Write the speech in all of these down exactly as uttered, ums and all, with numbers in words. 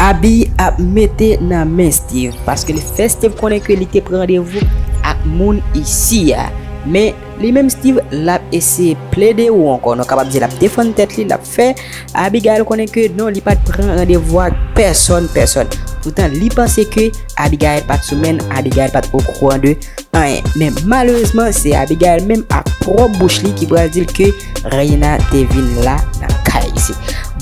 Abi ap mete nan men Steve, paske li fè Steve konnen ke li te pran randevou ak moun isi a. Men li menm Steve l ap eseye plede ou ankò, nou kapab di l ap defann tèt li, l ap fè Abigail konnen ke non, li pa t pran randevou ak pèsòn, pèsòn. Poutan li panse ke Abigail pa t sou men, Abigail pa t okouran de anyen. Men malerezman, se Abigail menm ak pwòp bouch li ki pral di l ke Reina te vin la nan kay isi.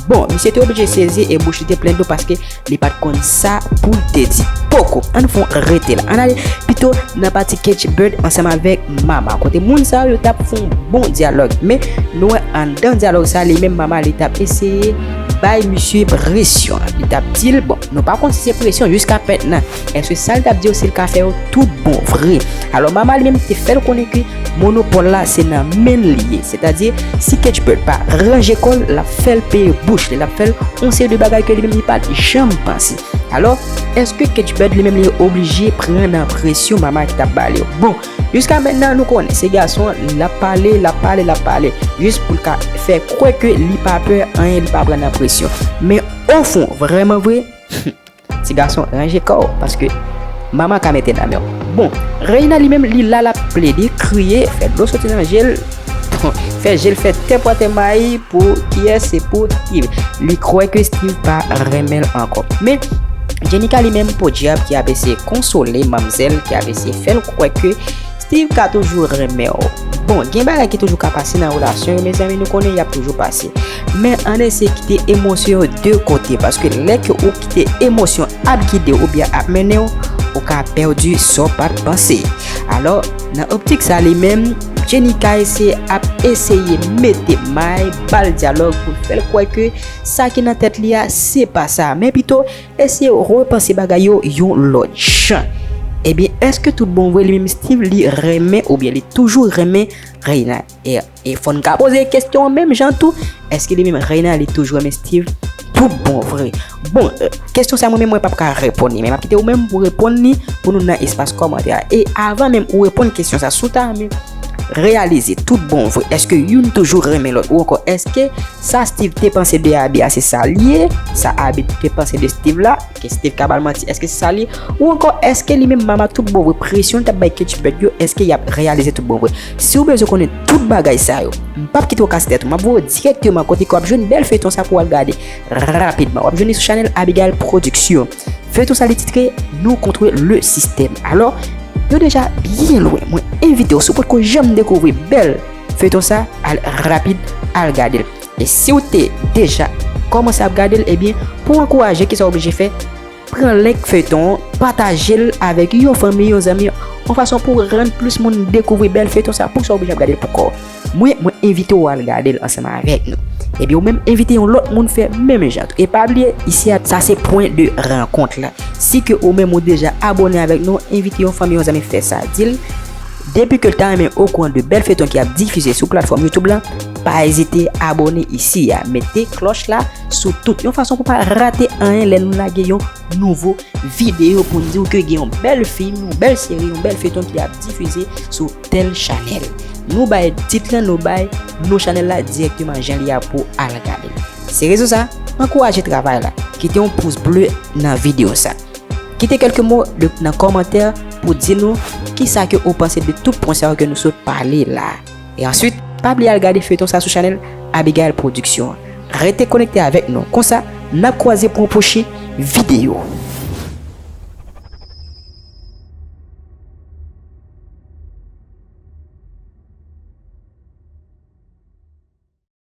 Bon, misye te oblije sezi e bouch li te plen dlo paske li pa t konn sa pou l te di. Poko, ann fè yon rete la. Ann ale pito nan pati Ketch Bird ansanm avèk Mama, kote moun sa yo t ap fè yon bon dyalòg. Men nou wè anndan dyalòg sa, li menm Mama li t ap eseye bay misye presyon. Li t ap di l, bon, nou pa konn si se presyon jiska mentnan. Èske sa l t ap di yo, si l ka fè yo tout bon vre? Alò, Mama li menm te fè l konnen ke monopòl la se nan men l li ye. Sètadi, si Ketch Bird pa ranje kò l, l ap fè l peye bouch li, l ap fè l yon seri de bagay ke li menm li pa t janm panse. Alò, èske Ketch Bird li menm li oblije pran nan presyon Mama ki t ap ba li yo? Bon, jiska mentnan nou konnen se gason, l ap pale, l ap pale, l ap pale, jis pou l ka fè kwè ke li pa pè anyen, li pa pran nan presyon. Men ofon, vrèman vre, ti gason, ranje kò w, paske Mama ka mete nan men w. Bon, Reina li menm, li la, l ap plede, kriye, fè dlo soti nan je l, fè je l fè tèpwatè mayi pou kiyès, se pou Steve. Li kwè ke Steve pa renmen l ankò. Men Jenika li menm, podyab, ki ap eseye konsole manmzèl, ki ap eseye fè l kwè ke Steve ka toujou renmen w. Bon, gen bagay ki toujou ka pase nan relasyon yo, mezanmi, nou konnen y ap toujou pase. Men ann eseye kite emosyon yo de kote, paske lè ke ou kite emosyon ap gide w oubyen ap mennen w, ou ka pèdi sa w pa t panse. Alò, nan optik sa li menm, Jenika eseye ap eseye mete may, ba l dyalòg pou l fè l kwè ke sa ki nan tèt li a, se pa sa. Men pito, eseye repanse bagay yo yon lòt jan. Ebyen, èske tout bon vre li menm Steve li renmen oubyen li toujou renmen Reina? E, e fò n ka poze kesyon an menm jan tou, èske li menm Reina li toujou renmen Steve tout bon vre? Bon, e, kesyon sa mwen menm mwen p ap ka reponn li, men m ap kite ou menm pou reponn li pou nou nan espas kòmantè a. E avan menm ou reponn kesyon sa, si w ta renmen reyalize tout bon vre, èske youn toujou renmen lòt, ou ankò èske sa Steve te panse de Abi a, se sa l ye? Sa Abi te panse de Steve la, ke Steve ka ba l manti, èske se sa l ye? Ou ankò, èske li menm Mama tout bon vre, presyon l t ap bay Ketch Bird yo, èske y ap reyalize tout bon vre? Si w bezwen konnen tout bagay sa yo, m p ap kite w kase tèt ou, m ap voye w dirèkteman kote ke w ap jwenn bèl feyton sa pou w al gade rapidman. W ap jwenn li sou chanèl Abigail Production. Feyton sa li titre Nous contre le système. Alò, yo deja byen lwen. Mwen envite w, si w potko janm dekouvri bèl feyton sa, al rapid, al gade l. E si w te deja kòmanse ap gade l, ebyen, pou ankouraje, kisa w oblije fè? Pran link feyton an, pataje l avèk yon fanmi, yon zanmi, yon fason pou rann plis moun dekouvri bèl feyton sa, pou sa w oblije ap gade l pou kò w. Mwen, mwen envite w al gade l ansanm avèk nou. Ebyen, ou menm envite yon lòt moun fè menm jan tou. E pa bliye, isi a, sa se pwen de rankont la. Si ke ou menm ou deja abòne avèk nou, envite yon fanmi, yon zanmi fè sa. Di l, depi ke l ta renmen okouran de bèl feyton ki ap difize sou platfòm YouTube la, pa ezite abòne isi a. Mete klòch la sou tout, yon fason pou pa rate anyen lè nou lage yon nouvo videyo pou n di w ke gen yon bèl fim, yon bèl seri, yon bèl feyton ki ap difize sou tèl chanèl. Nou bay tit lan, nou bay non chanèl la dirèkteman jan li a pou al gade l. Se rezon sa, ankouraje travay la. Kite yon pous ble nan videyo sa. Kite kèlke mo de, nan kòmantè pou di nou kisa ke ou panse de tout pwen sa yo ke nou sot pale la. E answit, pa bliye al gade feyton sa sou chanèl Abigail Production an. Rete konekte avèk nou. Konsa, n ap kwaze pou yon pwochen videyo.